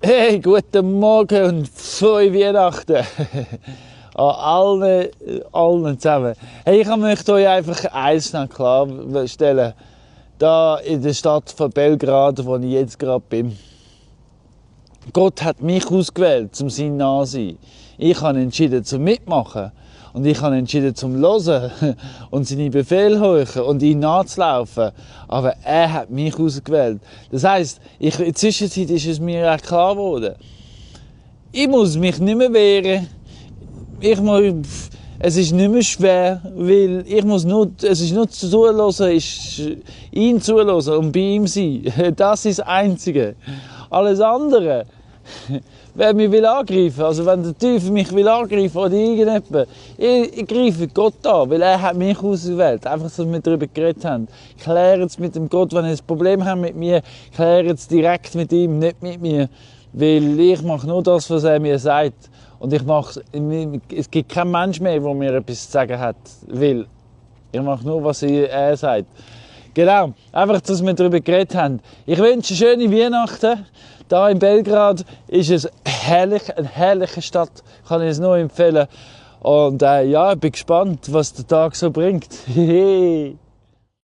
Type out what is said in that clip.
Hey, guten Morgen und frohe Weihnachten an allen zusammen. Hey, ich möchte euch einfach eins noch klarstellen. Da in der Stadt von Belgrad, wo ich jetzt gerade bin. Gott hat mich ausgewählt, um sein nah zu sein. Ich habe entschieden, zum Mitmachen. Und ich habe entschieden, zum Hören und seine Befehle hören und ihm nachzulaufen. Aber er hat mich ausgewählt. Das heisst, in der Zwischenzeit ist es mir auch klar geworden. Ich muss mich nicht mehr wehren. Es ist nicht mehr schwer, weil es ist nur zuhören, ihn zuhören und bei ihm sein. Das ist das Einzige. Alles andere, wer mich will angreifen, also wenn der Teufel mich will angreifen oder irgendjemand, ich greife Gott an, weil er hat mich ausgewählt. Einfach, dass wir darüber geredet haben. Klärt es mit dem Gott, wenn ihr ein Problem habt mit mir, klärt es direkt mit ihm, nicht mit mir. Weil ich mache nur das, was er mir sagt. Und es gibt keinen Mensch mehr, der mir etwas zu sagen hat, weil ich mache nur, was er sagt. Genau, einfach, dass wir darüber geredet haben. Ich wünsche schöne Weihnachten. Hier in Belgrad ist es herrlich, eine herrliche Stadt, kann ich es nur empfehlen. Und ja, ich bin gespannt, was der Tag so bringt.